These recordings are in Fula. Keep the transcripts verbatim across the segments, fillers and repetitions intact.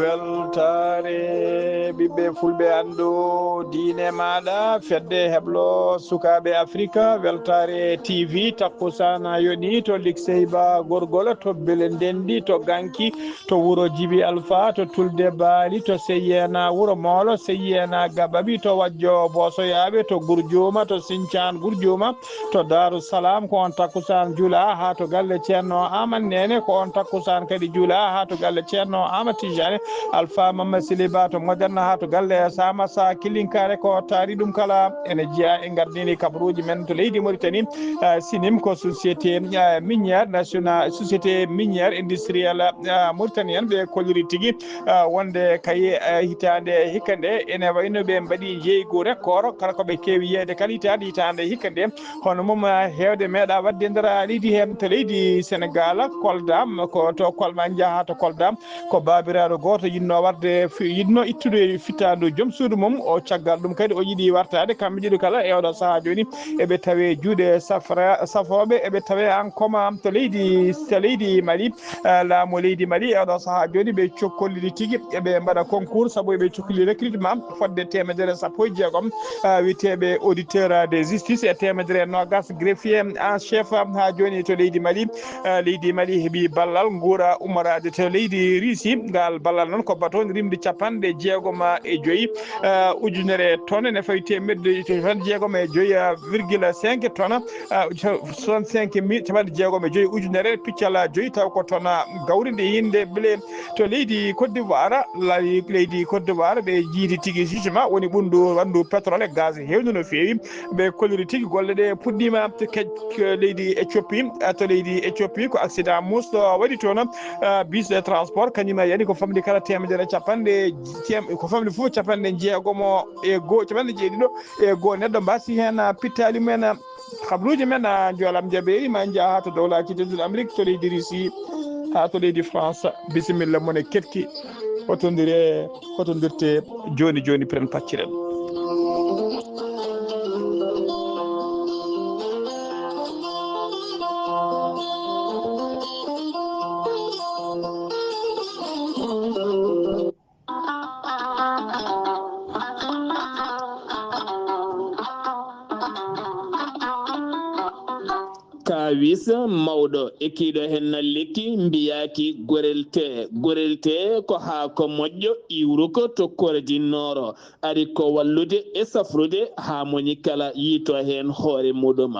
Weltaare ɓiɓɓe fulɓe, anndu diine maaɗa, fedde heblo sukaaɓe Afrika, Weltaare T V, takkusaan yoni to Likseyba Gorgol, to Bele Ndendi, to Ganki, to wuro Jibi Alfa, to Tulde Baali, to Seyyeena Wuro Moolo, Seyyeena Gababi, to Wajjo Boosoyaaɓe, to Gurjuuma, to Sincaan Gurjuuma, to Daaru Salaam, ko on takkusaan juulaa haa to galle Ceerno Aamadu Neene, ko on takkusaan kadi juulaa haa to galle Ceerno Aamadu Tijaani, Alfa Mamma Sili Ba to Moderna haa to galle Saama Sa Kilinkaare, ko taari ɗum kala ene jeyaa e gardini kabaruuji men to leydi Mauritanie. Ah, Sinim ko société, ah, minière nationale, société minière industrielle, ah, mauritanienne, ɓe kolliri tigi, ah, wonde kay, ah, hitaande hikka nde ene wayno ɓe mbaɗi jeygu record, kala ko ɓe keewi yeeyde kala hitaande, hitaande hikka nde. Hono mum, ah, heewde meeɗa waɗde e nder leydi he, to leydi Senegal, Kolda, ko to Kolda njaha to Kolda, ko baabiraaɗo gooto yiɗno warde, fi-, yiɗno ittude fittaandu joom suudu mum o. Caggal ɗum kadi o yiɗi wartaade, kamɓe ɗiɗo kala e oɗo sahaa jooni eɓe tawe juuɗe safra-, safooɓe, eɓe tawe en koma to leydi, to leydi Mali. Ah, laamu leydi Mali e oɗo sahaa jooni ɓe cokkoliri tigi, eɓe mbaɗa concours sabu eɓe cokkoli recrutement fodde teemedere sappo e jeegom, ah, wiyeteeɓe auditeur de justice e teemedere nogas greffier en chef haa jooni to leydi Mali. Ah, leydi Mali heɓi ballal nguura ummoraade to leydi Russie. Ngal ballal noon ko baton rimde capanɗe jeegom e joyi, ah, ujunere tonne, ene fawi teemedde capanɗe jeegom e joyi, ah, virgule cinq tonne, ah, soixante-cinq mille, capanɗe jeegom e joyi ujunere piccal joyi, taw ko tonne gawri ndi hinde bile to leydi Côte d'Ivoire. La-, leydi Côte d'Ivoire ɓe jiidi tigi jugement woni ɓunndu wanndu pétrole e gaz heewnu no feewi. Ɓe kolliri tigi golle ɗe puɗɗiima to kec-, leydi Éthiopie, ah, to leydi Éthiopie ko accident mousto waɗi toon, ah, bus de transport kañum e yani ko famɗi kala teemedere capanɗe, teem-, ko famɗi fof capanɗe jeegomo e goo, capanɗe jeeɗiɗo e goo neɗɗo mbasi heen, ah, pittaali mumen, ah, kabaruuji men, ah, njoolam jabeeri ma njaha to dowlaaji tedduɗi Amérique, to leydi Russie, haa to leydi France. Bisimilla mon e keɗki. Hotondire, hotondirte jooni jooni, piren pacciren. Kaawis mawɗo e kiiɗo heen na lekki mbiyaaki gorel tee. Gorel tee ko haako moƴƴo iwruko to kordi nooro. Ari ko wallude e safrude haa moni kala yiito heen hoore muɗum.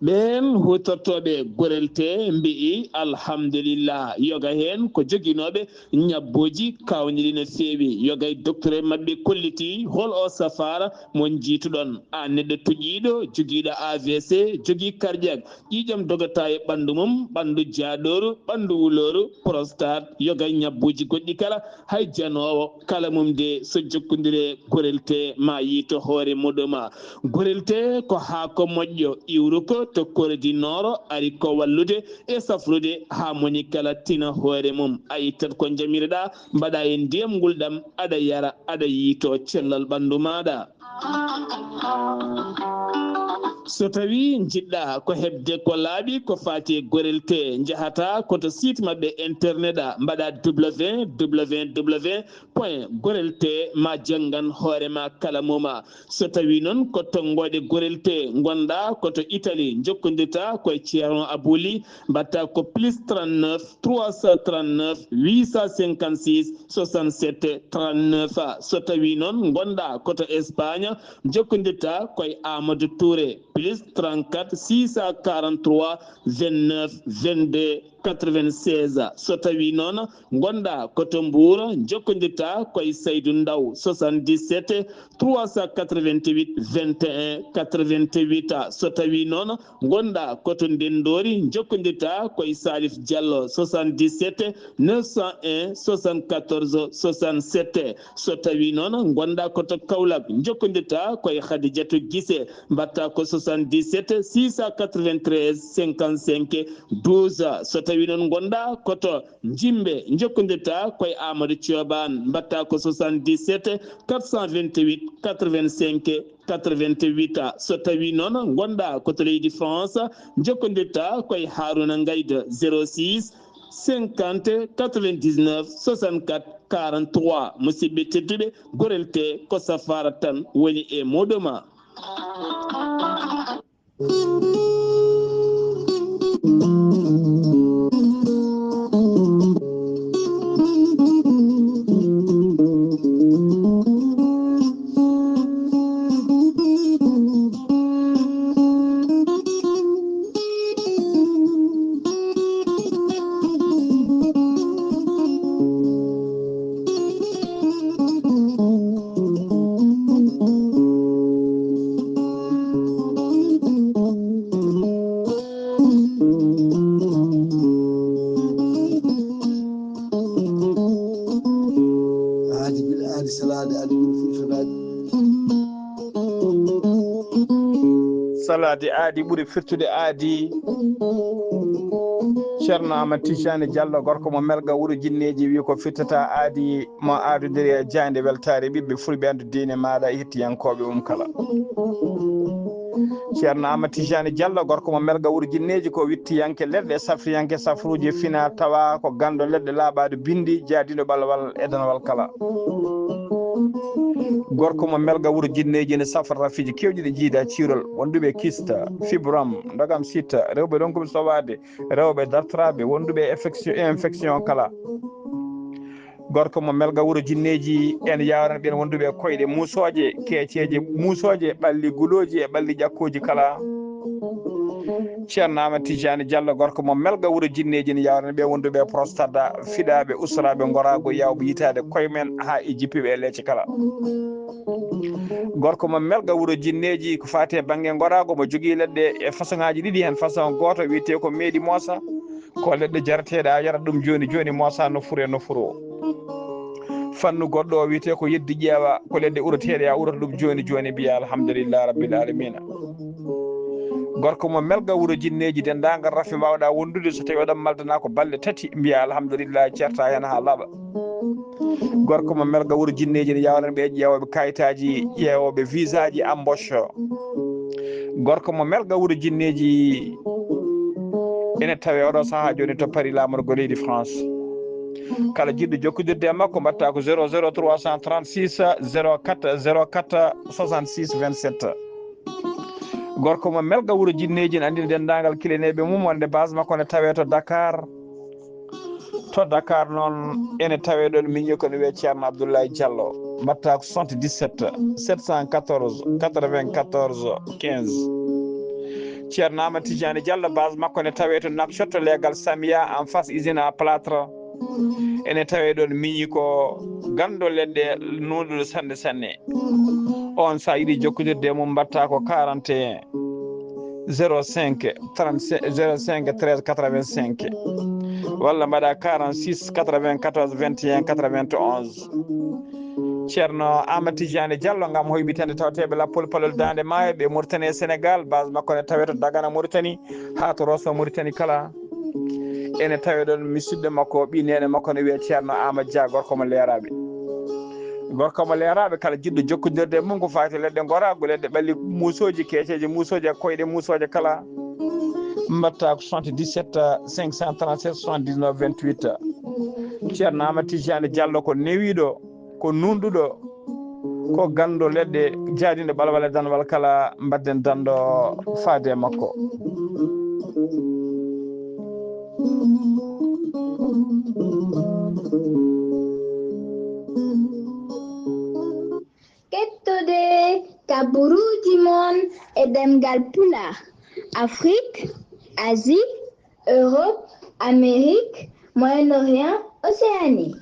Ɓeen huutortooɓe gorel tee mbi'i, "Alhamdulillah." Yoga heen ko joginooɓe ñabbuuji kaawniiɗi no feewi. Yoga e docteur maɓɓe kolliti hol o safaara mo njiituɗon. Aan neɗɗo tuƴiiɗo, jogiiɗo A V C, jogii cardiaque, ƴiiƴam dogata e ɓanndu mum, ɓanndu jaaɗooru, ɓanndu wulooru, prostate, yoga e ñabbuuji goɗɗi kala, hay janoowo kala mum de so jokkondire gorel tee ma yiito hoore muɗum. Gorel tee ko haako moƴƴo iwruko to kordi nooro, ari ko wallude e safrude haa moni kala tina hoore mum. A ittat ko njamiroɗaa, mbaɗa e ndiyam ngulɗam, aɗa yara, aɗa yiito cellal ɓanndu maaɗa. So tawii njiɗɗaa ko heɓde ko laaɓi ko faati e gorel tee, njahata ko to site maɓɓe internet, a mbaɗa W W W point gorel tee ma janngan hoore ma kala moma. So tawii noon ko tonngooɗe gorel tee ngonɗaa ko to Italie, njokkondirta ko e Ceerno Abouli, mbaɗta ko plus trente-neuf trois cent trente-neuf huit cent cinquante-six soixante-sept trente-neuf. So tawii noon ngonɗaa ko to Espagne, njokkondirta ko e Amadou Touré, plus trente-quatre six cent quarante-trois vingt-neuf vingt-deux quatre-vingt-seize. So tawii noon ngonɗaa ko to Mbuur, njokkondirtaa ko e Saydu Ndaw, soixante-dix-sept trois cent quatre-vingt-huit vingt et un quatre-vingt-huit. So tawii noon ngonɗaa ko to Ndenndoori, njokkondirtaa ko e Salif Diallo, soixante-dix-sept neuf cent un soixante-quatorze soixante-sept. So tawii noon ngonɗaa ko to Kaolack, njokkondirtaa ko e Khadijatou Guissé, mbaɗtaa ko soixante-dix-sept six cent quatre-vingt-treize cinquante-cinq douze. So tawii noon ngonɗaa ko to Jimbe, njokkondirtaa ko e Amadou Thioban, mbaɗtaa ko soixante-dix-sept quatre cent vingt-huit quatre-vingt-cinq quatre-vingt-huit. So tawii noon ngonɗaa ko to leydi France, njokkondirtaa ko e Harouna Ngaïda, zéro six cinquante quatre-vingt-dix-neuf soixante-quatre quarante-trois. Musidɓe tedduɓe, gorel tee ko safaara tan woni e muɗum. Aadi bil aadi salaade aadi ɓuri firtanaade. Salaade aadi ɓuri firtude aadi. Ceerno Amadou Tijani Diallo, gorko mo Melga, wuro Jinneeji, wi ko firtata aadi mo aadodiri e jaaynde weltaare ɓiɓɓe fulɓe, anndu diine maaɗa e hettiyankooɓe mum kala. Ceerno Amadou Tijani Diallo, gorko mo Melga, wuro Jinneeji, ko wittiyanke leɗɗe, safriyanke safruuji, fina tawa ko ganndo leɗɗe, laaɓaade binndi, jaadiiɗo ɓalwal e danwal kala. Gorko mo Melga, wuro Jinneeji, ne safra rafiiji keewɗi ɗi jiida ciirol, wonduɓe kista, fibrom, ndogam sita, rewɓe ronkuɓe sowaade, rewɓe dartoraaɓe, wonduɓe infection, infection kala. Gorko mo Melga, wuro Jinneeji, en yawran ɓeen wonduɓe e koyɗe muusooje, keeceeje muusooje, ɓalli gulooji e ɓalli ƴakkooji kala. Ceerno Amadou Tijani Diallo, gorko mo Melga, wuro Jinneeji, ne yawran ɓe wonduɓe e prostate, fiɗaaɓe, usraaɓe, ngoraagu, yawɓe yitaade koye men haa e jippiiɓe e leece kala. Gorko mo Melga, wuro Jinneeji, ko faati e bannge ngoraagu, mo jogii leɗɗe e façon ŋaaji ɗiɗi, heen façon gooto wiyetee ko meeɗi moosa, ko leɗɗe jarateeɗe, a yarat ɗum jooni jooni, moosa nofuru e nofuru o. Fannu goɗɗo o wiyetee ko yeddi ƴeewa, ko leɗɗe uroteeɗe, a urata ɗum jooni jooni, mbiya alhamdulillah rabbil alamina. Gorko mo Melga, wuro Jinneeji, denndaangal rafi mbaawɗa wondude, so tawi oɗon maldana ko balɗe tati, mbiya alhamdulillah, ceerta heen haa laaɓa. Gorko mo Melga, wuro Jinneeji, ne yawran ɓe ƴeewooɓe kayitaaji, ƴeewooɓe visaaji, embauche. Gorko mo Melga, wuro Jinneeji, ene tawe oɗo sahaa jooni to Paris, laamorgo leydi France. Kala jiɗɗo jokkondirde e makko, mbaɗta ko zéro zéro trois cent trente-six zéro quatre zéro quatre soixante-six vingt-sept. Gorko mo Melga, wuro Jinneeji, ne anndina denndaangal kiliyaneeɓe mum wonde base makko ne tawee to Dakar. To Dakar noon, ene tawee ɗoon miñi ko ne wiyee Ceerno Abdoulaye Diallo. Mbaɗta ko soixante-dix-sept sept cent quatorze quatre-vingt-quatorze quinze. Ceerno Amadou Tijani Diallo, base makko ne tawee to Nouakchott, leegal Samia, en face usine à plâtre. Ene tawee ɗoon miñi ko ganndo leɗɗe nuunɗuɗo sanne sanne. On, so a yiɗi jokkondirde e mum, mbaɗta ko quarante et un zéro cinq trente-cinq, zéro cinq treize quatre-vingt-cinq, walla mbaɗa quarante-six quatre-vingt-quatorze vingt et un quatre-vingt-onze. Ceerno Amadou Tijani Diallo, ngam hoyɓitande tawteeɓe lappol palol Daande Maayo, ɓe Mauritanie e Sénégal, base makko ne tawee to Dagana Mauritanie haa to Rosso Mauritanie kala. Ene tawee ɗoon musidɗo makko, ɓii neene makko ne wiyee Ceerno Amadou Dia, gorko mo Leeraaɓe. Gorko mo Leeraaɓe, kala jiɗɗo jokkondirde e mum ko faati leɗɗe ngoraagu, leɗɗe ɓalli muusooji, keeceeje muusooje, koyɗe muusooje kala, mbaɗta ko soixante-dix-sept cinq cent trente-sept soixante-dix-neuf vingt-huit. Ceerno Amadou Tijani Diallo ko newiiɗo, ko nuunɗuɗo, ko ganndo leɗɗe, jaadiiɗo ɓalwal e danwal kala, mbaɗden danndo faade e makko. Kettode kaburuuji mon e ɗemngal Pulaar, Afrik, Asie, Europe, Amérique, Moyen-Orient, Océanie.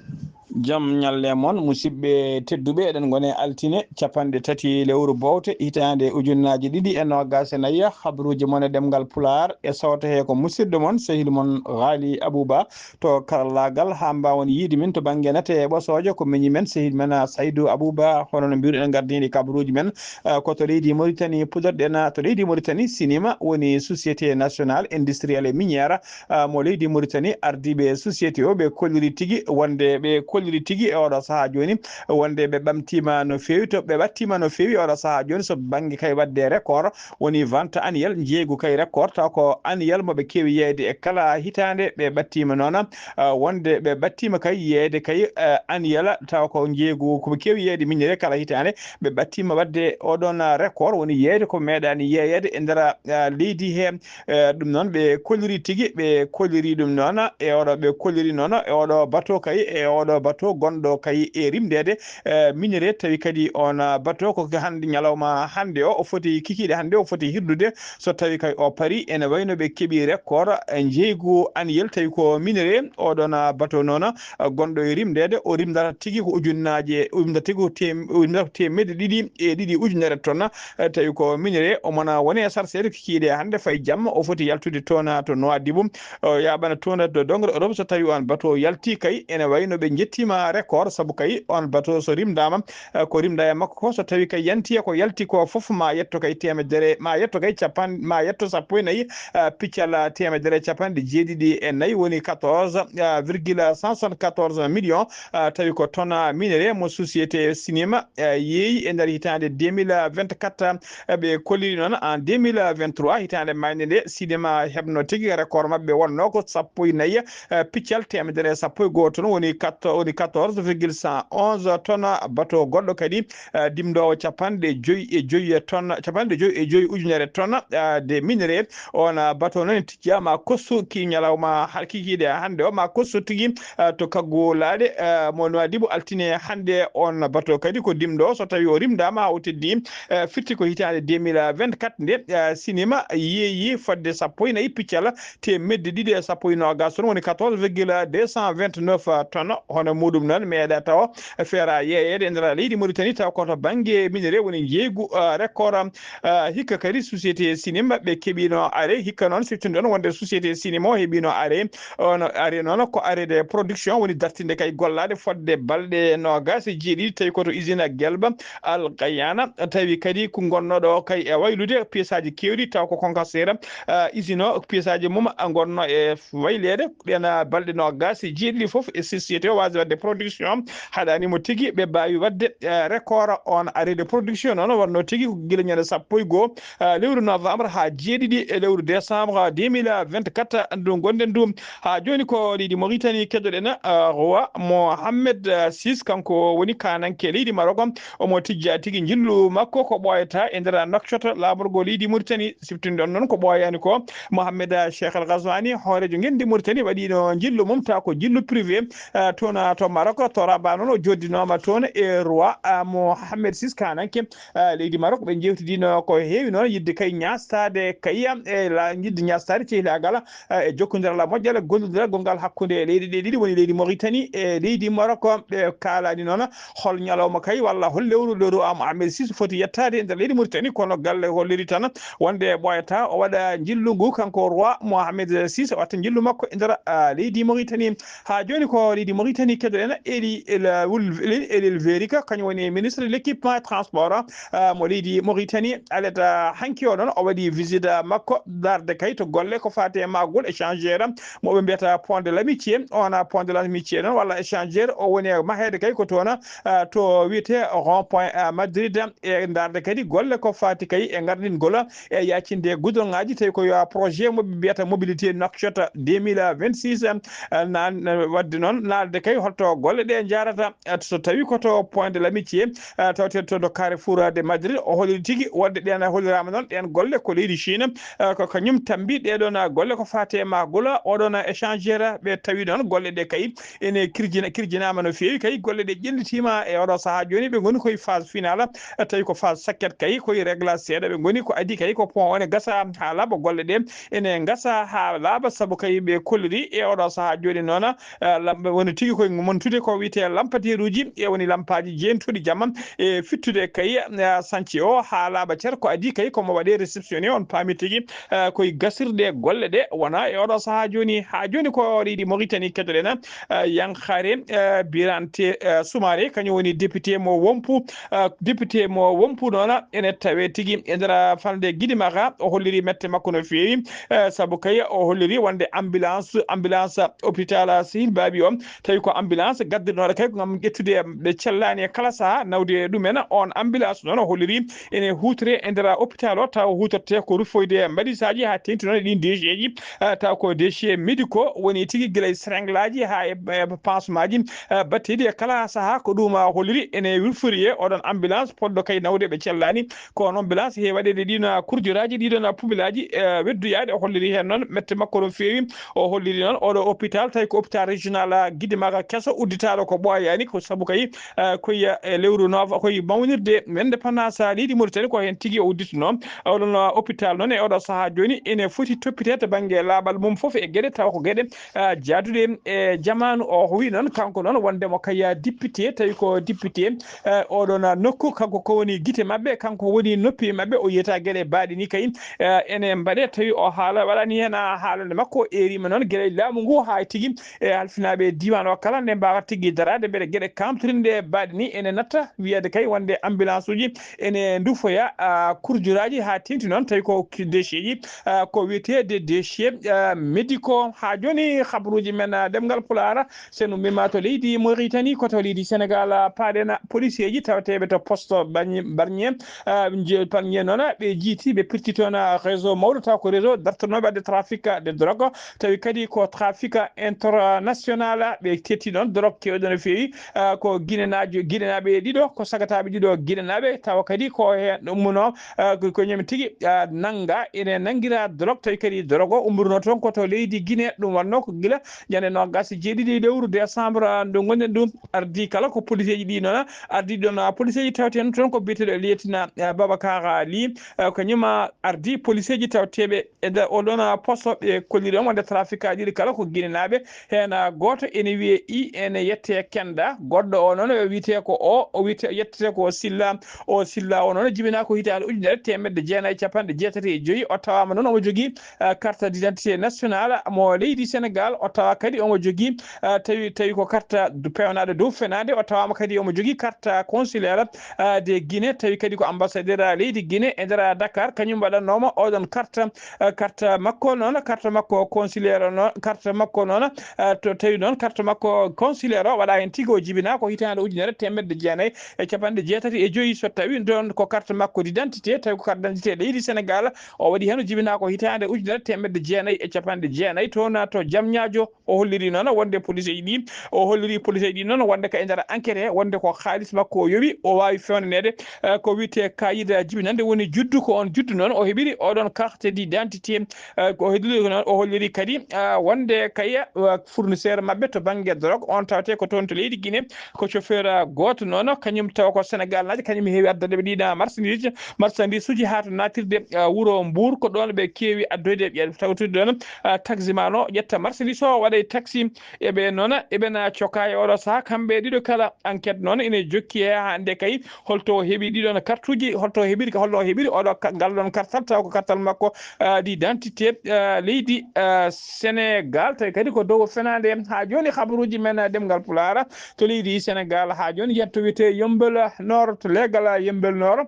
Jam ñalle mon, musidɓe tedduɓe, eɗen ngone altine capanɗe tati lewru bowte hitaande ujunnaaji ɗiɗi e noogaas e nayi. Habruuji mon e ɗemngal Pulaar e sawto he ko musidɗo mon, sehil mon Ghali Abouba to karallaagal, haa mbaawon yiide min to bannge nate e ɓosoojo. Ko miñi men, sehil men, ah, Saydou Abouba. Hono no mbiruɗen, ngardiiɗi kabruuji men, ah, ko to leydi Mauritanie puɗɗorɗen, ah, to leydi Mauritanie, Sinima woni Société Nationale Industrielle et Minière, ah, mo leydi Mauritanie. Ardiiɓe société o, ɓe kolliri tigi wonde, ɓe kolliri tigi e oɗo sahaa jooni wonde ɓe ɓamtiima no feewi, to ɓe ɓattiima no feewi e oɗo sahaa jooni. So bannge kay waɗde record, woni vente annuelle, njeeygu kay record, taw ko annuelle mo ɓe keewi yeeyde e kala hitaande. Ɓe ɓattiima noon, ah, wonde ɓe ɓattiima kay yeeyde kay, ah, annuelle, taw ko njeeygu ko ɓe keewi yeeyde miñire kala hitaande. Ɓe ɓattiima waɗde oɗon record, woni yeeyde ko meeɗaani yeeyeede e nder, ah, leydi he. Eh, ɗum noon ɓe kolliri tigi, ɓe kolliri ɗum noon e oɗo, ɓe kolliri noon e oɗo bateau kay, e oɗo bateau gonɗo kay e rimdeede, eh, miñire, tawi kadi on, ah, bateau ko hannde ñalawma hannde o, o foti kikiiɗe hannde, o foti hirdude. So tawi kay o paari, ene wayno ɓe keɓi record, eh, njeeygu annuelle, tawi ko miñire, oɗon, ah, bateau noon, ah, gonɗo e rimdeede, o rimdata tigi ko ujunnaaje, o rimdata tigi ko tem-, o rimdata ko teemedde ɗiɗi e ɗiɗi ujunere tonnes, eh, tawi ko miñire. Omo na woni e sarseede kikiiɗe hannde, fayi jamma o foti yaltude toon to Nouadhibou, o yaaɓana toon to dongre Europe. So tawi on bateau yalti kay, ene wayno ɓe njettiima record, sabu kay on bateau so rimdaama, eh, ko rimda e makko ko, so tawi kay yanti e ko yalti ko fof, ma yetto kay teemedere, ma yetto kay capan-, ma yetto sappo e nayi, eh, piccal, eh, teemedere e capanɗe jeeɗiɗi e nayi, woni quatorze, eh, virgule cent soixante-quatorze millions, eh, tawi ko tonnes minerais mo société Sinima, eh, yeeyi e nder hitaande deux mille vingt-quatre. Eh, ɓe kolliri noon en deux mille vingt-trois, hitaande maayde nde, Sinima heɓno tigi, record maɓɓe wonno ko sappo e nayi, eh, piccal teemedere e sappo e go'o tonnes, woni quatorze, woni quatorze virgule cent onze tonnes. Bateau goɗɗo kadi, eh, dimdoowo capanɗe joyi e joyi tonnes, capanɗe joyi e joyi ujunere tonnes, eh, de minerais. On, eh, bateau noon tijjaama kostu ki ñalawma har-, kikiiɗe hannde o, ma kostu tigi, eh, to Kaggu Laaɗe, eh, mo Nouadhibou altine hannde. On bateau kadi ko dimɗo, so tawi o rimdaama haa o teddi, eh, firti ko hitaande deux mille vingt-quatre nde, eh, Sinima yeeyi fodde sappo e nayi piccal teemedde ɗiɗi e sappo e noogaas tonnes, woni quatorze virgule deux cent vingt-neuf tonnes. Hono muuɗum noon meeɗa taw feera yeeyeede e nder leydi Mauritanie, taw ko to bannge minerais woni njeeygu, eh, record. Ah, hikka kadi société Sinima ɓe keɓino arrêt. Hikka noon siftinɗon wonde société Sinima o heɓino arrêt. On arrêt noon ko arrêt de production, woni dartinde kay gollaade fodde balɗe noogaas e jeeɗiɗi, tawi ko to usine Gelba Al Gayana. Tawi kadi ko ngonnooɗo kay e waylude pièce aji keewɗi, taw ko concasseur, ah, usine o, pièce aji mum a ngonno e wayleede. Ɗen, ah, balɗe noogaas e jeeɗiɗi fof e société o waasde waɗde production, haɗaani mo tigi. Ɓe mbaawi waɗde, eh, record on arrêt de production noon, wonno tigi ko gila ñande sappo e go'o, eh, lewru novembre haa jeeɗiɗi e lewru décembre deux mille vingt-quatre ndu ngonɗen ndu. Haa jooni ko leydi Mauritanie keddoɗen, eh, roi Mohammed, eh, six, kanko woni kaananke leydi Maroc. Omo tijja tigi njillu makko ko ɓooyata e nder Nouakchott, laaɓorgo leydi Mauritanie. Siftinɗon noon ko ɓooyaani ko, Mohamed Cheikh El Ghazouani, hooreejo ngenndi Mauritanie, waɗiino njillu mum, taw ko njillu privé, eh, toon, eh, to Maroc, to Rabat noon o joddinooma toon e roi, eh, Mohamed six, kaananke, eh, leydi Maroc. Ɓe njeewtidiino ko heewi noon, yiɗde kay ñaastaade kay, eh, la-, yiɗde ñaastaade cehlaagal, eh, e jokkondiral moƴƴal, gollondiral gonngal hakkunde leyɗe ɗe ɗiɗi, woni leydi Mauritanie e leydi Maroc. Ɓe kaalani noon hol ñalawma kay walla hol lewru, lewru am Ahmed six foti yettaade e nder leydi Mauritanie, kono galle holliri tan wonde ɓooyata o waɗa njillu ngu, kanko roi Mohamed six, o watta njillu makko e nder, ah, leydi Mauritanie. Haa jooni ko leydi Mauritanie keddoɗen, Eli El Wul-, Eli El Verika, kañum woni ministre de l'équipement et transport, ah, mo leydi Mauritanie. Aleta hanki o noon o waɗi visite makko darde kay to golle ko faati e maagol échangeur mo ɓe mbiyata Pont de l'Amitié. On a Pont de l'Amitié noon walla échangeur o woni e maheede kay ko toon, ah, to wiyetee rond point, ah, Madrid, e darde kadi golle ko faati kay e gardingol e yaacinde goudron ŋaaji, tawi ko yo projet mo ɓe mbiyata mobilité Nouakchott deux mille vingt-six, ah, na, na waɗde noon naalde kay hol to golle ɗe njaarata, eh, so tawi ko to Point de l'Amitié, eh, tawte to, to Carrefour de Madrid, o holiri tigi wonde ɗen holliraama noon, ɗen golle ko leydi Chine, eh, ko kañum tambi ɗe ɗon, eh, golle ko faate e mahgula, o ɗon, eh, échangeur, ɓe tawi noon golle ɗe kay ene kirjina, kirjinaama no feewi, kay golle ɗe ƴellitiima e oɗo sahaa jooni, ɓe ngoni koye phase finale, eh, tawi ko phase sakket kay, koye réglage seeɗa ɓe ngoni, ko adii kay ko point o ne gasa haa laaɓa, golle ɗe ene ngasa haa laaɓa, sabu kay ɓe kolliri e oɗo sahaa jooni noon, eh, lam-, woni tigi koye montude ko wiyetee lampadiyeeruuji, e woni lampaaji jeentuɗi jamma, e fittude kay, eh, sañci o haa laaɓa cer, ko adii kay ko mo waɗee réceptionné, on paami tigi, eh, koye gasirɗe golle ɗe wona e oɗo sahaa jooni. Haa jooni ko leydi Mauritanie keɗoɗen, eh, Yankhaare, eh, Birante, eh, Soumaré, kañum woni député mo Wompu, eh, député mo Wompu noon ene tawee tigi e nder falnde Gidimara, o holliri mette makko no feewi, eh, sabu kay o holliri wonde ambulance, ambulance hôpital Sehil Baabi o, tawi ko ambulance gaddirnooɗo kay ko ngam ƴettude ɓe cellaani e kala sahaa, nawde ɗumen. On ambulance noon o holliri ene huutore e nder hôpital o, tawa huutorte ko rufoyde mbalisaaji haa teeŋti noon e ɗiin déchets ji, eh, tawa ko déchets médicaux woni tigi gila e seringueaji haa e, e pansemaaji, eh, batteɗi e kala sahaa. Ko ɗum, ah, holliri ene rufori e oɗon ambulance potɗo kay nawde ɓe cellaani. Ko noon ambulance he waɗeede ɗiin, ah, kurjoraaji, ɗiɗon, ah, pubilaaji, eh, weddoyaade. O holliri heen noon mette makko no feewi. O holliri noon oɗo hôpital, tawi ko hôpital régional, ah, Gidimara keso, udditaaɗo ko ɓooyaani, ko sabu kay, eh, koye, eh, lewru nov-, koye mawnirde indépendance leydi Mauritanie, ko heen tigi o udditnoo. Oɗon, ah, hôpital noon e oɗo sahaa jooni ene foti toppitee to bannge laaɓal mum fof e geɗe, tawa ko geɗe, ah, jaaduɗe e jamaanu o. O wiyi noon, kanko noon, wonde mo kay député, tawi ko député, eh, oɗon, ah, nokku, kanko ko woni gite maɓɓe, kanko woni noppi maɓɓe, o yiyata geɗe baaɗe ni kay, eh, ene mbaɗe, tawi o haala, waɗani heen, ah, haalande makko, o eeriima noon gila e laamu ngu haa tigi e halfinaaɓe diiwaan o kala, nde mbaawata tigi daraade, mbele geɗe kaamtorinɗe baaɗe ni ene natta, wiyeede kay wonde ambulance uji ene ndufoya, ah, kurjoraaji haa teeŋti noon, tawi ko ki-, déchets ji, ah, ko wiyeteede déchets, ah, médicaux. Haa jooni, habaruuji men, ah, ɗemngal Pulaar, so en ummiima to leydi Mauritanie, ko to leydi Sénégal, ah, paaɗen policier ji tawateeɓe to poste Bargny-, Bargny, ah, nje-, Bargny noon, ɓe jiiti, ɓe pirti toon, ah, réseau mawɗo, taw ko réseau dartanooɓe waɗde trafic de drogue, tawi kadi ko trafic international, ɓe tetti ɗoon drogue keewɗo no feewi. Ah, ko Guinénaajo, Guinénaaɓe ɗiɗo, ko sagataaɓe ɗiɗo Guinénaaɓe, tawa kadi ko heen ummunoo, ah, ko, ko ñami tigi, ah, nannga, ene nanngira drogue, tawi kadi drogue o ummornoo toon ko to leydi Guinée. Ɗum wonnoo ko gila ñande noogaas e jeeɗiɗi lewru décembre, ah, ndu ngonɗen ɗum, ardii kala ko policeeji ɗi noon, ardii ɗoon, ah, policeeji tawetee toon ko biyeteeɗo lieutenant, ah, Babacar Ly, ah, ko ñuma ardii policeeji tawateeɓe e nder oɗon, ah, poste. Ɓe kolliri on wonde trafiquaaji ɗiɗi kala ko Guinénaaɓe. Heen, ah, gooto ene wiyee I, ene yettee Kenda. Goɗɗo o noon o wiyetee ko o, o wiyetee, yettetee ko Silla. O Silla o noon jibinaa ko hitaande ujunere teemedde jeenayi e cappanɗe jeetati e joyi. O tawaama noon omo jogii, ah, carte d'identité nationale mo leydi Sénégal. O tawa kadi omo jogii, ah, tawi, tawi ko carte du pewnaaɗo dow fenaande. O tawaama kadi omo jogii carte consulaire, ah, de Guinée, tawi kadi ko ambassadeur, ah, leydi Guinée e nder, ah, Dakar, kañum waɗannooma oɗon carte, ah, carte makko noon, carte makko consulaire noon, carte makko noon, ah, to tawi noon carte makko consulaire o waɗa heen tigi, o jibinaa ko hitaande ujunere teemedde jeenayi e cappanɗe jeetati e joyi. So tawi ɗoon ko carte makko d'identité, tawi ko carte d'identité leydi Sénégal, o waɗi heen, o jibinaa ko hitaande ujunere teemedde jeenayi e cappanɗe jeenayi, toon to Jamñaajo. O holliri noon wonde policeeji ɗi, o holliri policeeji ɗi noon wonde ko e nder enquête he, wonde ko haalis makko o yoɓi, o waawi fewnaneede, eh, ko wiyetee kayit jibinande, woni juddu, ko on juddu noon o heɓiri oɗon carte d'identité, eh, ko o heɓiri noon, o holliri kadi, ah, wonde kay, ah, fournisseur maɓɓe to bannge drogue on tawetee ko toon to leydi Guinée, ko chauffeur, ah, gooto noon, kañum tawa ko Sénégal naajo, kañum heewi addande ɓe ɗiɗa marchandise, marchandise uji haa to naatirde, ah, wuro Mbour, ko ɗoon ɓe keewi addoyde, ɓe tawtude ɗoon, ah, taximan o ƴetta marchandise o, waɗa e taxi, eɓe noon, eɓena coka e oɗo sahaa, kamɓe ɗiɗo kala. Enquête noon ene jokki he hannde kay, holto o heɓi ɗiɗon kartuuji, holto o heɓiri, holno o heɓiri oɗo ka-, ngal ɗoon kartal, taw ko kartal makko, ah, d'identité, ah, leydi, ah, Sénégal, tawi kadi ko dow fenaande. Haa jooni habaruuji men, ah, ɗemngal Pulaar to leydi Sénégal, haa jooni yetto wiyetee Yembel Nord, to leegal, ah, Yembel Nord.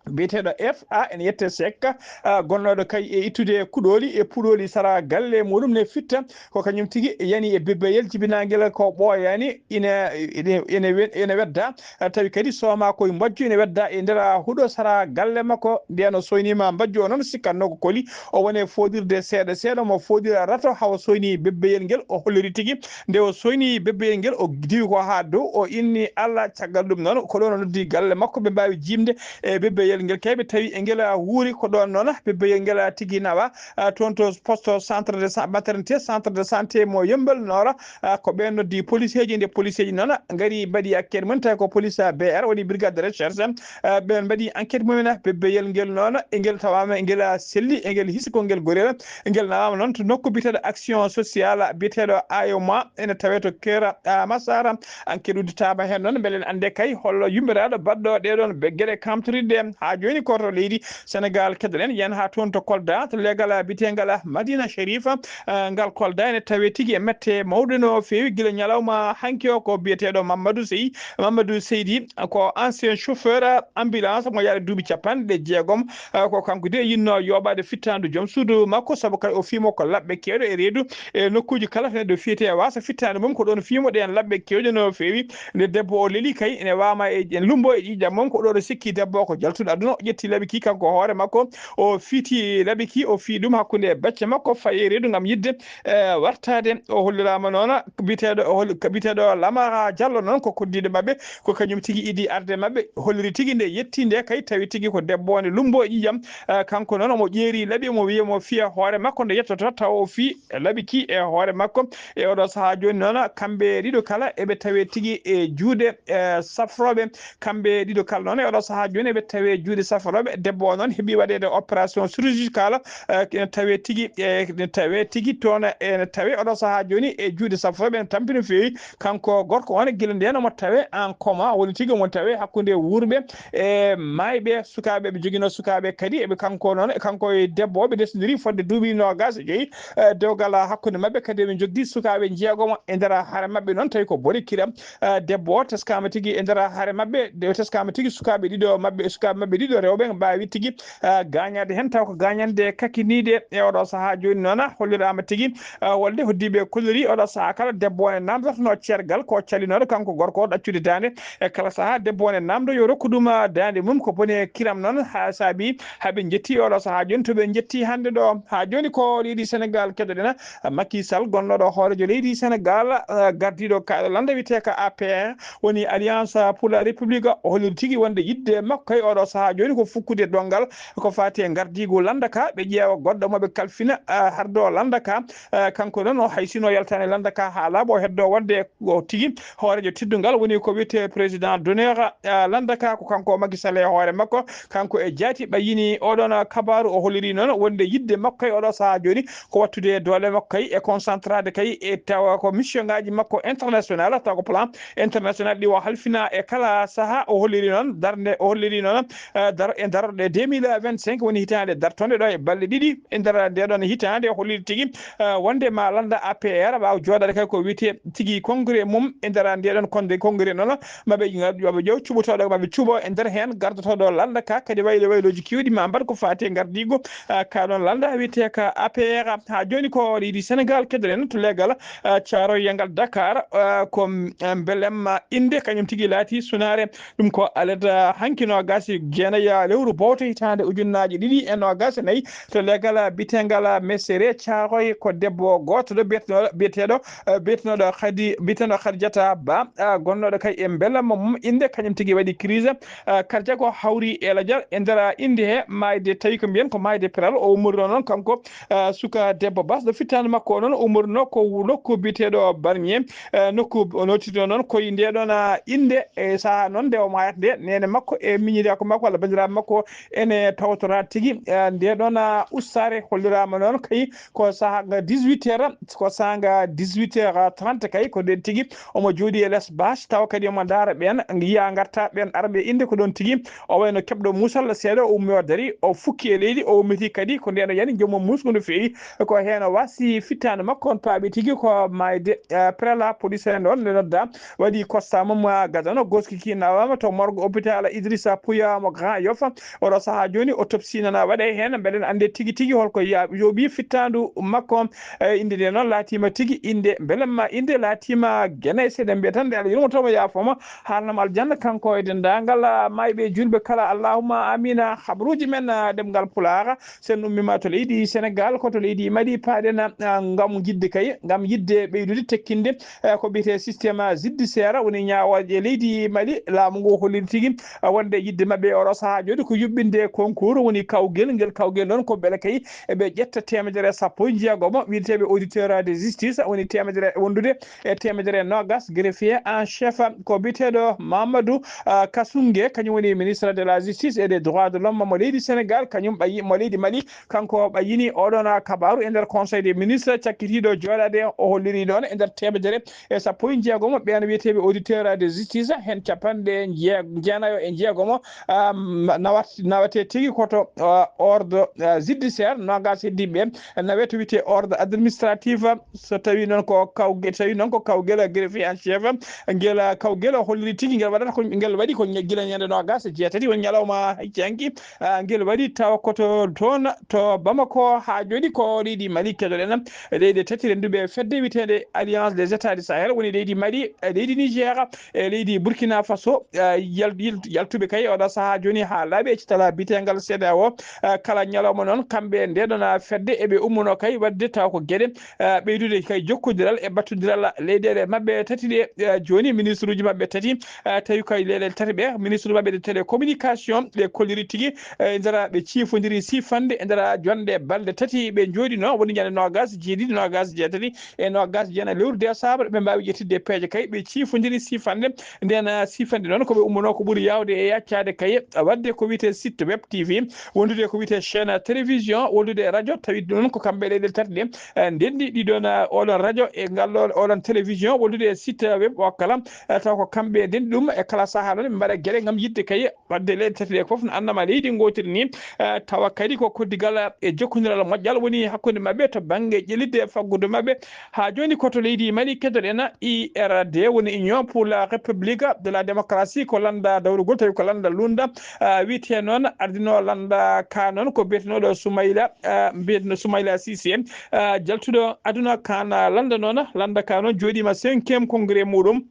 biyeteeɗo F A, ene yette sekka, ah, gonnooɗo kay e ittude kuɗooli e puɗooli sara galle muɗum ne fitta. Ko kañum tigi yani e bebbeyel jibinaangel ko ɓooyaani, ine, ine, ine wen-, ine wedda, ah, tawi kadi sooma koye mbajju ine wedda e nder, ah, huɗo sara galle makko. Ndeen o soyniima mbajju o noon, sikkatnoo ko koli, o woni e fooɗirde seeɗa seeɗa, mo fooɗira rato haa o soyni bebbeyel ngel, o holliri tigi nde o soyni bebbeyel ngel, o diwi ko haa dow, o inni Allah. Caggal ɗum noon, ko ɗoon o noddi galle makko, ɓe mbaawi jiimde e bebbeyel ngel. Kay ɓe tawi e ngel, a, wuuri ko ɗoon noon bebbeyel ngel, a, tigi nawa, a, toon to poste centre de sa-, maternité, centre de santé mo Yembel Nord, a, ko ɓeen noddi police ji, nde police ji noon ngari mbaɗi enquête mum, tawi ko police, a, B R, woni brigade de recherche, a, ɓeen mbaɗi enquête mumen, a, bebbeyel ngel noon, e ngel tawaama, e ngel, a, selli, e ngel hisi ko ngel gorel, e ngel nawaama noon to nokku biyeteeɗo action sociale, biyeteeɗo A M A, ene tawee to Kera, a, Masara. Enquête udditaama heen noon, mbele en annde kay hol yummiraɗo baɗɗo ɗee ɗoon be-, geɗe kamtoriɗe. Haa jooni ko to leydi Senegaal keɗoɗen, yen haa toon to Kolda, to leegal biyeteengal Madina Sherif. Eh, ngal Kolda ene tawee tigi e mette mawɗe no feewi gila ñalawma hanki o, ko biyeteeɗo Mamadou Sey, Mamadou Seydi, ko ancien chauffeur ambulance mo yaari duuɓi capanɗe jeegom. Eh, ko kanko de yinnoo yooɓaade fittaandu joom suudu makko, sabu kay o fiimo ko laɓɓe keewɗe e reedu e nokkuuji kala to neɗɗo fiyetee e waasa fittaandu mum, ko ɗoon fiimo ɗeen laɓɓe keewɗe no feewi. Nde debbo o leli kay, ene waama e, e lumbo e ƴiiƴam mum, ko ɗo ɗo sikki debbo o ko jaltuɗo aduna. O ƴetti laɓi ki kanko hoore makko, o fiiti laɓi ki, o fii ɗum hakkunde e becce makko, fayi e reedu ngam yiɗde, e, wartaade. O holliraama noon biyeteeɗo, o hol-, biyeteeɗo Lamara Jallo noon, ko koddiiɗo maɓɓe, ko kañum tigi idi arde maɓɓe, holliri tigi nde yetti nde kay, tawi tigi ko debbo o ne lumbo e ƴiiƴam. Eh, kanko noon omo ƴeeri laɓi, omo wiya mo fiya hoore makko nde yettoto, tawa o fii laɓi ki e hoore makko. E oɗo sahaa jooni noon, kamɓe ɗiɗo kala eɓe tawee tigi e juuɗe, eh, safrooɓe. Kamɓe ɗiɗo kala noon, e oɗo sahaa jooni, eɓe tawee juuɗe safrooɓe. Debbo o noon heɓi waɗeede opération chirurgicale, eh, ene tawee tigi, eh, ene tawee tigi toon, ene tawee oɗo sahaa jooni e juuɗe safrooɓe, ene tampi no feewi. Kanko gorko on, gila ndeen omo tawee en coma, woni tigi omo tawee hakkunde wuurɓe e maayɓe. Sukaaɓe, ɓe joginoo sukaaɓe kadi, eɓe, kanko noon, e kanko e debbo o, ɓe ndesndirii fodde duuɓi noogaas e joyi, eh, dewgal hakkunde maɓɓe. Kadi eɓe njogdi sukaaɓe njeegomo e nder hare maɓɓe noon, tawi ko bone kiram. Eh, debbo o teskaama tigi e nder hare maɓɓe, de teskaama tigi sukaaɓe ɗiɗo maɓɓe, sukaaɓe maɓɓe ɗiɗo rewɓe mbaawi tigi, eh, gaañaade heen, taw ko gaañannde kakiniiɗe. E oɗo sahaa jooni noon, holliraama tigi, eh, wolde hoddiiɓe kolori oɗo sahaa kala debbo o ne naamndotonoo ceergal ko calinooɗo kanko gorko o ɗaccude daande. E kala sahaa debbo o ne naamndoo yo rokku ɗum, ah, daande mum, ko bone kiram noon, haa saabi haa ɓe njetti oɗo sahaa jooni to ɓe njetti hannde ɗo. Haa jooni ko leydi Senegaal keɗoɗen, ah, Macky Sall, gonnooɗo hooreejo leydi Senegaal, ah, gardiiɗo ka lannda wiyetee ka A P R, woni Alliance pour la République, o holliri tigi wonde yiɗde makko e oɗo sahaa jooni ko fukkude donngal ko faati e ngardiigu lannda ka, ɓe ƴeewa goɗɗo mo ɓe kalfina, ah, hardo lannda ka. Ah, kanko noon o hay sinno yaltaani lannda ka haa laaɓa, o heddo wonde o tigi hooreejo teddungal woni ko wiyetee président d'honneur, ah, lannda ka, ko kanko Macky Sall e hoore makko, kanko e jaati ɓayyini oɗon kabaaru. O holliri noon wonde yiɗde makko e oɗo sahaa jooni ko wattude doole makko kay e concentrade kay e tawa ko mission ngaji makko international, tawa ko plan international ɗi o halfina e kala sahaa. O holliri noon darnde, o holliri noon, eh, dar-, e darorɗe deux mille vingt-cinq, woni hitaande dartonde ɗo e balɗe ɗiɗi e nder nde ɗon hitaande, o holliri tigi, eh, wonde ma lannda A P R waawa jooɗaade kay ko wiyetee tigi congrès mum e nder nde ɗon konde congrès noon, maɓe, maɓe ƴeew cuɓotooɗo, maɓe cuɓo e nder heen gardotooɗo lannda ka, kadi waylo waylooji keewɗi ma mbaɗ ko faati e ngardiigu, ah, ka ɗon lannda wiyetee ka A P R. Haa jooni ko leydi Senegaal keɗoɗen to leegal, ah, Caaroy Yengal Dakar, ah, ko, ah, Mbelemma Innde, kañum tigi laati sunaare. Ɗum ko alet, ah, hanki noogaas e jeenayi lewru bowto hitaande ujunnaaje ɗiɗi e noogaas e nayi to leegal, ah, bitengal, ah, Mesere Caaroy, ko debbo gooto ɗo biyeteeɗo, biyeteeɗo, ah, biyeteeɗo Khadi-, biyeteeɗo Khadijata Ba, ah, gonnooɗo kay e Mbelemma mum Innde, kañum tigi waɗi crise, ah, cardiaque, o hawri e lajal. E nder, ah, Innde he maayde, tawi ko mbiyen ko maayde peral, o ummorino noon kanko, ah, suka debbo basɗo fittaandu makko o noon, o ummorino ko nokku biyeteeɗo Barnier, eh, nokku o nootirno noon koye nde ɗon, ah, Innde. E sahaa noon nde o maayata nde, neene makko e miñiraaku makko walla banndiraaɓe makko ene tawtora tigi, eh, nde ɗon, ah, ustaare. Holliraama noon kay ko sahaa nga dix-huit heures, ko sahaa nga dix-huit heures trente kay, ko nden tigi omo jooɗii e les bâches, tawa kadi omo ndaara ɓeen, yiya ngarta ɓeen arɓe Innde. Ko ɗoon tigi o wayno keɓɗo muusal seeɗa, o ummi o darii, o fukki e leydi, o ummiti kadi ko ndeen o yani joom mum muusngu no feewi. Ko heen o waasi fittaandu makko on, paaɓi tigi ko maayde, eh, peral. Police en ɗoon nde nodda, waɗi constat mum, ah, gadano, goskiki nawaama to morgue hôpital Idrissa Pouye mo Grand Yoff. Oɗo sahaa jooni, autopsie nana waɗe heen, mbele en annde tigi tigi holko ya-, yooɓi fittaandu makko. E, innde nde noon laatiima tigi innde, mbele ma innde laatiima Genese, eɗen mbiya tan nde Allah yurmo tomo yaafoma, haalnam aljanna kanko e denndaangal, ah, maayɓe e juulɓe kala, allahumma amina. Habaruuji men, ah, ɗemngal Pulaar, sen ummiima to leydi Senegaal, ko to leydi Mali paaɗen, ah, ngam yiɗde kay, ngam yiɗde ɓeydude tekkinde, eh, ko wiyetee système judiciaire, woni ñaawooje leydi Mali, laamu ngu holliri tigi, ah, wonde yiɗde maɓɓe e oɗo sahaa jooni ko yuɓɓinde concours, woni kawgel, ngel kawgel noon ko mbele kay eɓe ƴetta teemedere e sappo e jeegomo wiyeteeɓe auditeur de justice, woni teemedere wondude e teemedere noogas, greffier en chef ko biyeteeɗo Mamadou, ah, Kasoungué, kañum woni ministre de la justice et des droits de l'homme mo leydi Sénégal, kañum ɓayi mo leydi Mali, kanko ɓayini oɗon kabaaru e nder conseil des ministres cakkitiiɗo jooɗaade, o holliri noon e nder teemedere e sappo e jeegomo ɓeen wiyeteeɓe auditeur de justice, heen capanɗe jee-, jeenayo e jeegomo, ah, nawat-, nawetee tigi ko to, ah, ordre, ah, judiciaire, noogas heddiiɓe ɓe nawe to wiyetee ordre administratif. So tawi noon ko kawge-, tawi noon ko kawgel greffier en chef, ngel kawgel o holliri tigi ngel waɗata ko, ngel waɗi ko gila ñande noogas e jeetati, woni ñalawma janngi, ah, ngel waɗi tawa ko to toon to Bamako. Haa jooni ko leydi Mali keɗoɗen, leyɗe tati rennduɓe fedde wiyeteende Alliance des États du Sahel, woni leydi Mali, e leydi Niger, e leydi Burkina Faso, eh, yal-, yil-, yaltuɓe kay oɗo sahaa jooni haa laaɓi e citala biyeteengal CEDEAO, eh, kala ñalawma noon kamɓe nde ɗon, ah, fedde eɓe ummuno kay waɗde taw ko geɗe, eh, ɓeydude kay jokkondiral e battondiral leyɗeele maɓɓe tati ɗe, eh, jooni ministre uji maɓɓe tati, eh, tawi kay leyɗeele tati ɓe, ministre maɓɓe de télécommunication ɓe kolliri tigi, eh, e nder ɓe ciifondiri siifande e nder jonde balɗe tati ɓe njooɗino, woni ñande noogas jeeɗiɗi, noogas jeetati, e noogas jeenayi lewru décembre, ɓe mbaawi ƴettitde peeje kay, ɓe ciifondiri siifande. Nden, ah, siifande noon ko ɓe ummunoo ko ɓuri yaawde e yaccaade kay, waɗde ko wiyetee site web T V, wondude ko wiyetee chaîne télévision, wondude e radio, tawi noon ko kamɓe leyɗeele tati ɗe, ah, ndenndi ɗiɗon, ah, oɗon radio e ngal ɗoon, oɗon télévision, wondude e site web o kala, ah, taw ko kamɓe ndenndi ɗum e kala sahaa noon ɓe mbaɗa geɗe ngam yiɗde kay waɗde leyɗe tati ɗe fof no annama leydi ngootiri ni, eh, tawa kadi ko koddigal e jokkondiral moƴƴal woni hakkunde maɓɓe to bannge ƴellitde e faggudu maɓɓe. Haa jooni ko to leydi Mali keddoɗen I R D, woni Union pour la République de la Démocratie, ko lannda dawrugol, tawi ko lannda lunda, eh, wiyetee noon ardinoo lannda ka noon ko biyetenooɗo Soumaïla, eh, mbiyetenoo Soumaïla Cissé, eh, jaltuɗo aduna ka na lannda noon, lannda ka noon jooɗiima cinquième congrès muɗum.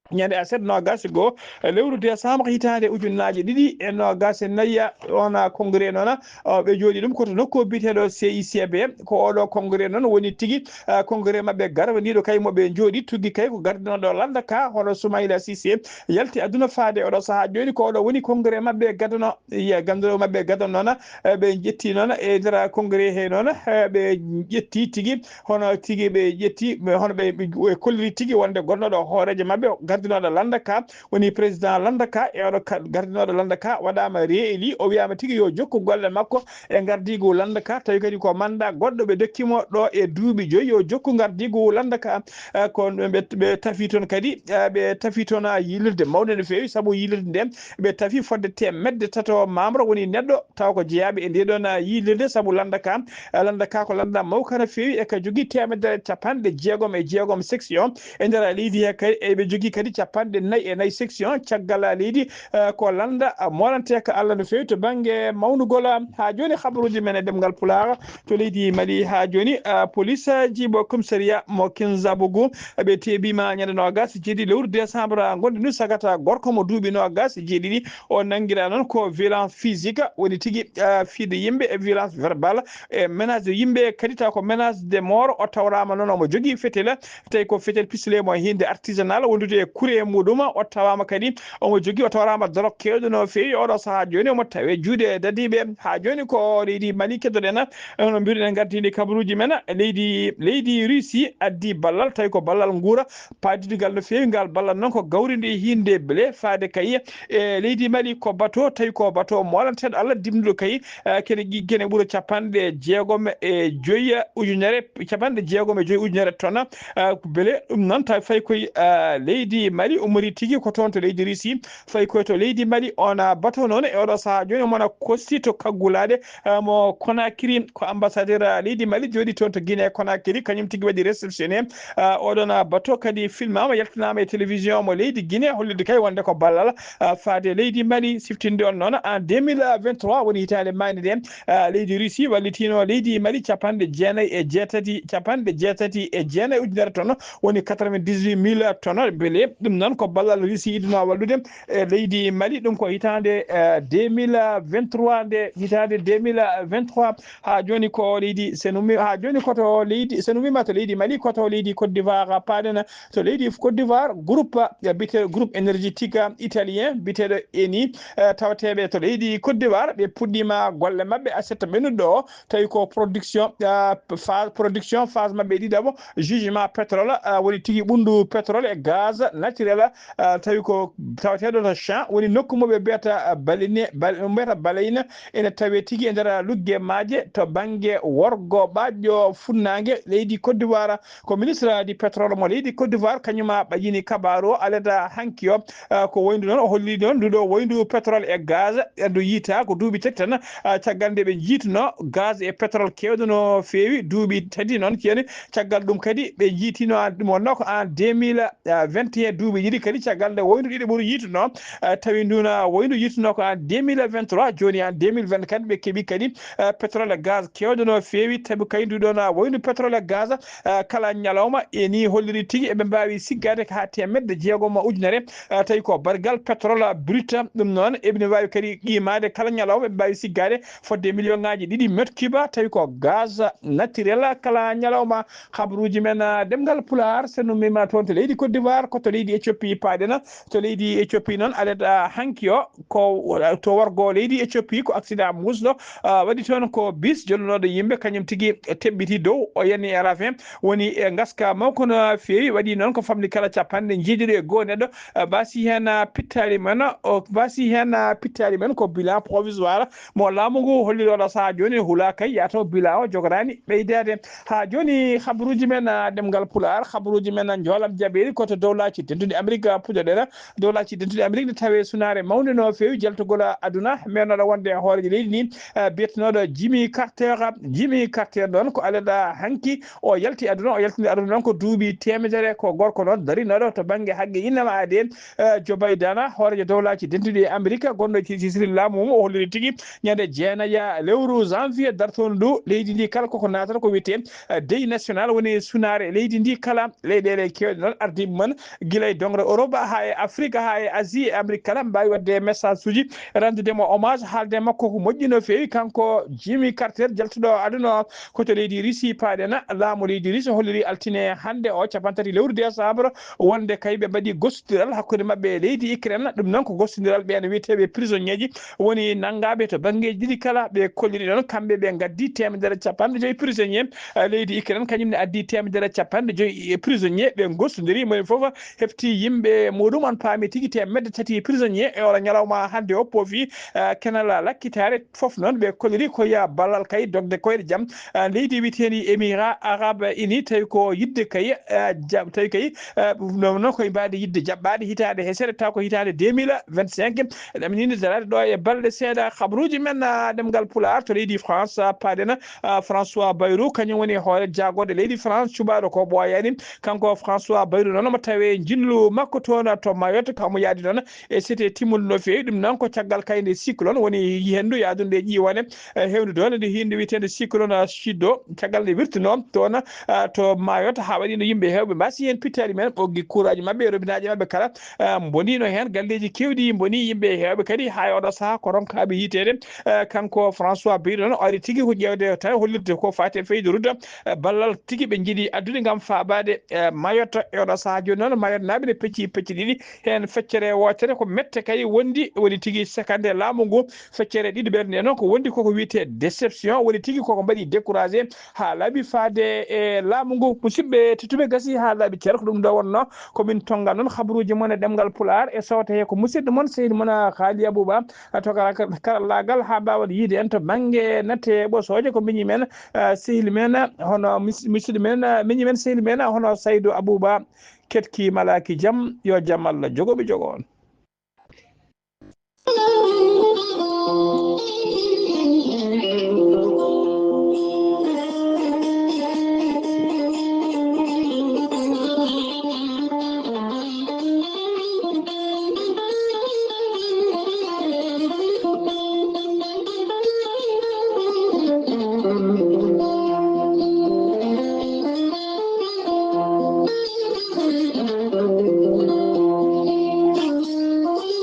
Ñande aset noogas e goo lewru décembre hitaande ujunnaaje ɗiɗi e noogas e nayi, on congrès noon, o, ɓe jooɗi ɗum ko to nokku biyeteeɗo C I C B. Ko oɗo congrès noon woni tigi, ah, congrès maɓɓe garwaniiɗo kay mo ɓe njooɗi tuggi kay ko gardinooɗo lannda ka, hono Soumaïla Cissé yalti aduna faade oɗo sahaa jooni. Ko oɗo woni congrès maɓɓe gadano, iya, gandoowo maɓɓe gadano noon, eh, ɓe ƴetti noon e nder congrès he noon, eh, ɓe ƴetti tigi hono tigi ɓe ƴetti, ɓe, hono ɓe, ɓe, ɓe kolliri tigi wonde gonnooɗo hooreejo maɓɓe, gardinooɗo lannda ka, woni président lannda ka, e oɗo ka-, gardinooɗo lannda ka waɗaama réélu, o wiyaama tigi yo jokku golle makko e ngardiigu lannda ka, tawi kadi ko mandat goɗɗo ɓe dokki mo ɗo e duuɓi joyi, yo jokku ngardiigu lannda ka. Eh, ko ɓe, ɓe tafi toon kadi, eh, ɓe tafi toon, ah, yiilirde mawnde no feewi, sabu yiilirde nden ɓe tafi fodde teemedde tato membre, woni neɗɗo taw ko jeyaaɓe e ndee ɗoon, ah, yiilirde, sabu lannda ka, ah, lannda ka ko lannda mawka no feewi, e ka jogii teemedere capanɗe jeegom e jeegom section e nder leydi he kay, eɓe jogii kadi capanɗe nayi e nayi section caggal leydi, ah, ko lannda, ah, moolanteeka Allah no feewi to bannge mawnugol. Haa jooni habaruuji men e ɗemngal Pulaar to leydi Mali haa jooni, ah, polisaaji mo commissariat mo Kinzabougou, ɓe teebiima ñande noogas e jeeɗiɗi lewru décembre ngonɗo ni sagata gorko mo duuɓi noogas e jeeɗiɗi. O nanngiraa noon ko violence physique, woni tigi, ah, fiide yimɓe, e violence verbale, e menace de yimɓe kadi, taw ko menace de mort. O tawraama noon omo jogii fetel, tawi ko fetel pistolet mo hinde artisanal wondude e kure muɗum. O tawaama kadi omo jogii, o tawraama dorog keewɗo no feewi. Oɗo sahaa jooni omo tawee juuɗe dadiiɓe. Haa jooni ko leydi Mali keddoɗen, hono mbiruɗen ngardiindi kabaruuji men, leydi, leydi Russie addi ballal, tawi ko ballal nguura paadidigal no feewi. Ngal ballal noon ko gawri ndi hinde bele faade kay e leydi Mali ko bateau, tawi ko bateau moolanteeɗo Allah dimnuɗo kay, eh, kene ƴi-, kene ɓura capanɗe jeegom e joyi ujunere, capanɗe jeegom e joyi ujunere tona, eh, bele ɗum noon tawi fay koye, eh, leydi Mali ummori tigi ko toon to leydi Russie, fayi koye to leydi Mali. On, ah, bato noon e oɗo sahaa jooni omo kosti to kaggulaaɗe, ah, mo Conakry. Ko ambassadeur, ah, leydi Mali jooɗi toon to Guinée Conakry, kañum tigi waɗi réceptionné, ah, oɗon, ah, bato kadi filmaama, yaltinaama e télévision mo leydi Guinée, hollirde kay wonde ko ballal, ah, faade leydi Mali. Siftinde on noon, en deux mille vingt-trois woni hitaande maayde nde, ah, leydi Russie wallitiino leydi Mali capanɗe jeenayi e jeetati, capanɗe jeetati e jeenayi ujunere tonnes, woni quatre-vingt-dix-huit mille tonnes blé. Ɗum noon ko ballal Russie idunoo wallude e leydi Mali. Ɗum ko hitaande, eh, deux mille vingt-trois nde, hitaande deux mille vingt-trois. Haa jooni ko leydi Senumi, haa jooni ko to leydi Senumi ma to leydi Mali, ko to leydi Côte d'Ivoire paaɗen. To leydi Côte d'Ivoire, groupe, eh, bite-, groupe énergétique, eh, italien biyeteeɗo Eni, eh, tawateeɓe to leydi Côte d'Ivoire, ɓe puɗɗiima golle maɓɓe aset ɓennuɗo o. Tawi ko production, ah, phase, production phase maɓɓe ɗiɗaɓo, jugement pétrole, ah, woni tigi ɓunndu pétrole e gaz naturel, ah, tawi ko tawateeɗo to Champ, woni nokku mo ɓe mbiyata, ah, Baleine, Bal-, mbiyata Baleine, ene tawee tigi e nder lugge maaje to bannge worgo ɓaaƴƴo funnaange leydi Côte d'Ivoire. Ko ministre du pétrole mo leydi Côte d'Ivoire, kañum ɓayyini kabaaru o aleda hanki o. Ah, ko wayndu noon, o holli noon ndu ɗo wayndu pétrole e gaz, ndu yiytaa ko duuɓi tati tan, ah, caggal nde ɓe njiytuno gaz e pétrole keewɗo no feewi, duuɓi tati noon ceeni. Caggal ɗum kadi ɓe njiytiino, an ɗum wonnoo ko en deux mille vingt et un, duuɓi ɗiɗi kadi caggal nde wayndu ɗiɗi ɓuri yiytuno, ah, tawi ndu na wayndu yiytuno ko en deux mille vingt-trois, jooni en deux mille vingt-quatre ɓe keɓi kadi, ah, pétrole e gaz keewɗo no feewi, tawi kay ndu ɗo na wayndu pétrole e gaz, ah, kala ñalawma. E ni holliri tigi eɓe mbaawi siggaade ko haa teemedde jeegom ujunere, ah, tawi ko barigal pétrole brut. Ɗum noon eɓe waawi kadi qiimaade kala ñalawma, eɓe mbaawi siggaade fodde million ŋaaji ɗiɗi mètre cube, tawi ko gaz naturel kala ñalawma. Habaruuji men, ah, ɗemngal Pulaar, so nummiima toon to leydi Côte d'Ivoire, ko to leydi Éthiopie paaɗen. To leydi Éthiopie noon, aleda hanki o, ko to wargo leydi Éthiopie, ko accident musɗo, ah, waɗi toon. Ko bis jonnooɗo yimɓe, kañum tigi teɓɓiti dow, o yani e ravin, woni e ngaska mawko no feewi, waɗi noon ko famɗi kala capanɗe njeeɗiɗo e goo neɗɗo, ah, baasi heen, ah, pittaali men, o baasi heen, ah, pittaali men, ko bilan provisoire mo laamu ngu holliri oɗo sahaa jooni, hula kay yaato bilan o jogoraani ɓeydaade. Haa jooni habaruuji men, ah, ɗemngal Pulaar, habaruuji men, ah, njoolam jaɓeeri ko to Dowlaaji Dentuɗi Amerik, ah, puɗɗoɗen. Dowlaaji Dentuɗi Amerik ne tawee sunaare mawnde no feewi jaltugol aduna, meenooɗo wonde e hooreejo leydi ndi, eh, biyetenooɗo Jimmy Carter. Jimmy Carter noon ko aleda hanki o yalti aduna, o yaltini aduna noon ko duuɓi teemedere, ko gorko noon darinooɗo to bannge haqqe innama aadee, eh, Joe Biden, hooreejo Dowlaaji Dentuɗi e Amerik, gonɗo e sisiri laamu mum, o holliri tigi ñande jeenayi lewru janvier dartoondu ndu, leydi ndi kala koko naatata ko wiyetee, eh, deuil national, woni sunaare leydi ndi kala. Leyɗeele keewɗe noon, ardiiɓe mum gila e doŋre Europe haa e Afrique haa e Asie e Amérique kala, mbaawi waɗde message uji, ranndude mo hommage, haalde e makko ko moƴƴi no feewi. Kanko Jimmy Carter, jaltuɗo aduna o, ko to leydi Russie paaɗen. Laamu leydi Russie holliri altine hannde o, cappanɗe tati lewru décembre, wonde kay ɓe mbaɗi gostondiral hakkunde maɓɓe e leydi Ukraine. Ɗum noon ko gostondiral ɓeen wiyeteeɓe prisonnier ji, woni nanngaaɓe to banngeeji ɗiɗi kala. Ɓe kolliri noon, kamɓe ɓe ngaddi teemedere capanɗe joyi prisonnier. Eh, leydi Ukraine kañum ne addi teemedere capanɗe joyi e prisonnier. Ɓe gostondiri, mo e fof hefti yimɓe muɗum. On paami tigi teemedde tati prisonnier e oɗo ñalawma hannde o poofi, eh, kenal lakkitaare. Fof noon ɓe kolliri ko ya ballal kay dogde koyɗe jam. Eh, leydi wiyeteendi Émirats Arabes Unis, tawi ko yiɗde kay, eh, jam, tawi kay, eh, no, no koye mbaadi yiɗde jaɓɓaade hitaande hesere, taw ko hitaande deux mille vingt-cinq. Eɗen ɗamini daraade ɗo e balɗe seeɗa. Habaruuji men, ah, ɗemngal Pulaar to leydi France, ah, paaɗen, ah, François Bayrou, kañum woni hoore jaagorɗe leydi France, cuɓaaɗo ko ɓooyaani. Kanko François Bayrou noon, omo tawee njillu makko toon to Mayotte, kamo yaadi noon e sete timmude no feewi. Ɗum noon ko caggal kay nde cyclone woni henndu yaadunde e ƴiiwane, eh, heewndu doole nde hinde wiyeteende cyclone Chido, caggal nde wirtuno toon, ah, to Mayotte, haa waɗino yimɓe heewɓe mbaasi heen pittaali men, ɓoggi kuuraaji maɓɓe e robinaaji maɓɓe kala, ah, mboniino heen. Galleeji keewɗi mbonii, yimɓe heewɓe kadi haa e oɗo sahaa ko ronkaaɓe yiiteede. Ah, kanko François Bayrou noon, o ari tigi ko ƴeewde tawi hollirde ko faati e feyde rudda, ah, ballal tigi ɓe njiɗi addude ngam faabaade, ah, Mayotte e oɗo sahaa. Jooni noon, Mayotte naaɓe ne pecci pecci ɗiɗi, heen feccere wootere ko mette kay wondi, woni tigi sakkanɗe laamu ngu. Feccere ɗiɗi ɓernde noon ko wondi koko wiyetee déception, woni tigi koko mbaɗi découragé haa laaɓi faade e laamu ngu. Musidɓe tedduɓe, gasi haa laaɓi cer, ko ɗum ɗo wonnoo ko min tonnga noon habaruuji mon e ɗemngal Pulaar, e sowte he ko musidɗo mon sehil mon Haali Abuba to kara-, karallaagal haa mbaawat yiide en to bannge nate ɓosooje. Ko miñi men, eh, sehil men, hono mis-, musidɗo men, eh, miñi men sehil men, hono Saydu Abuba Ketki malaaki jam, yo jam Allah jogo ɓe jogo on.